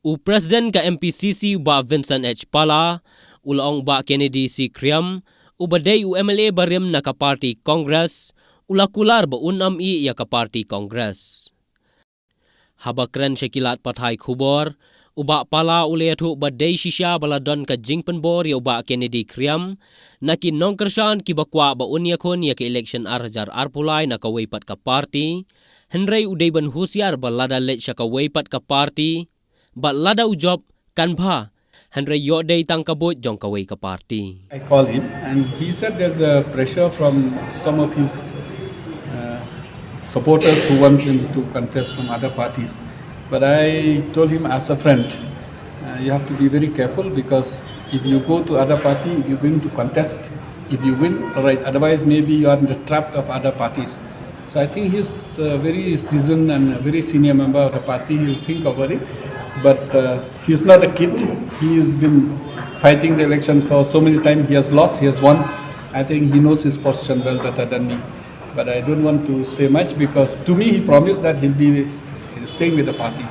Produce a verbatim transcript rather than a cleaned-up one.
U President ka M P C C u Bah Vincent H Pala, u la ong u Bah Kennedy C Khriam, u ba dei u M L A barim na ka party Congress, u la kular ba un ym ïeh ïa ka party Congress. Haba kren sha ki lad pathai khubor, u Bah Pala u la ïathuh ba dei shisha ba la don ka jingpynbor ïa u Bah Kennedy Khriam na ki nongkyrshan ki ba kwah ba un ïakhun ïa ka election ar hajar arphew lai na kawei pat ka party. Hynrei u dei ban husiar ba lada leit sha kawei pat ka party, bad lada u jop, kan bha, hynrei ïoh dei tang ka buit jong kawei ka party. I call him and he said there's a pressure from some of his uh, supporters who want him to contest from other parties. But I told him as a friend, uh, you have to be very careful because if you go to other party, if you're going to contest, if you win, all right. Otherwise, maybe you are in the trap of other parties. So I think he's a very seasoned and a very senior member of the party. He'll think over it. But uh, he's not a kid. He's been fighting the election for so many times. He has lost, he has won. I think he knows his position well better than me. But I don't want to say much because to me he promised that he'll be staying with the party.